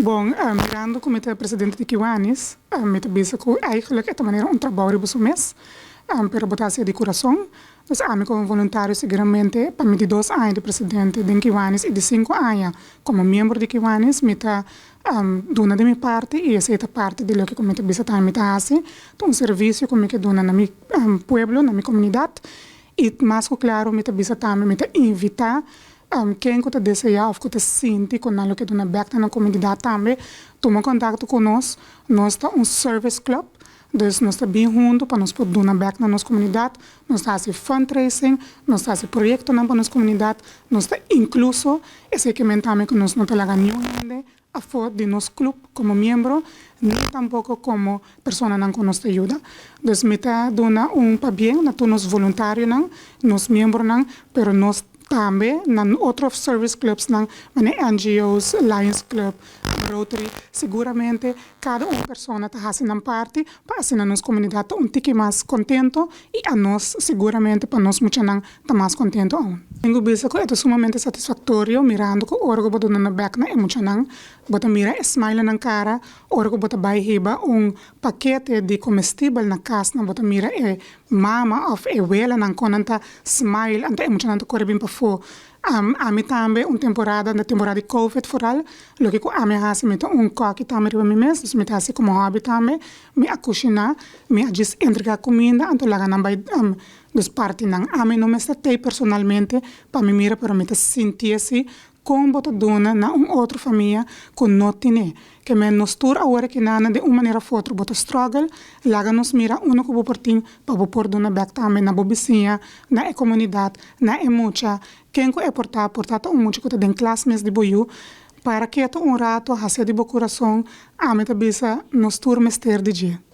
Bon, mirando ku mi ta presidente di Kiwanis, mi ta bisa ku eigenlijk e ta manera un trabou riba su mes, pero bo ta hasié di kurason. Dus ami komo voluntario seguramente pa mi di 2 aña di presidente den Kiwanis i di 5 aña komo miembro di Kiwanis, mi ta duna di mi parti i esei ta parti di loke ku mi ta bisa tambe mi ta hasi. Ta un servisio ku mi ke duna na mi pueblo, na mi komunidat. I mas ku klaro mi ta bisa tambe mi ta invitá ken ku ta deseá òf ku ta sinti ku nan lo ke duna bèk na nan komunidat tambe, tuma kontakto ku nos. Nos ta un service club, dus nos ta bin huntu pa nos por duna bèk na nos komunidat. Nos ta hasi fundraising, nos ta hasi proyektonan pa nos komunidat, nos ta inkluso, esei ke men tambe ku nos no ta laga niun hende afó di nos klup komo miembro, ni tampoko komo personanan ku nos ta yuda. Dus mi ta duna un pabien na tur nos voluntarionan, nos miembronan, pero nos tambe na otro service clubsnan, manera NGO's, Lions Club, Rotary, seguramente kada un persona ta hasi nan parti pa asina nos komunidat ta un tiki mas kontentu i anos seguramente pa nos muchanan ta mas kontentu aun. Tin ku bisa ku e ta sumamente satisfaktorio mirando ku ora ku bo ta duna bèk na e muchanan, bo ta mira e smile na nan kara, ora ku bo ta bai hiba un pakete di komestibel na kas, bo ta mira e mama òf e welanan kon nan ta smile, anto e muchanan ta kore bin pafó. Ami tambe un temporada, na temporada di COVID vooral, loke ku ami a hasi, mi ta un kòki tambe riba mi mes, dus mi ta hasi komo hobby tambe, mi a kushiná, mi a djis entregá kuminda, anto laga nan bai dus parti nan. Ami no mester t'ei personalmente pa mi mira, pero mi ta sinti así kon bo ta duna na un otro famia ku no tine. Ke men nos tur awor ku nan di un manera òf otro bo ta struggle, laga nos mira unu ku bo por tin pa bo por duna bèk tambe na bo bisiña, na e komunidat, na e mucha. Ken ku e por ta, por ta un mucha ku ta den klas mes di bo yu, para ketu un ratu, hasi di bo kurason, ami ta bisa nos tur mester di dje.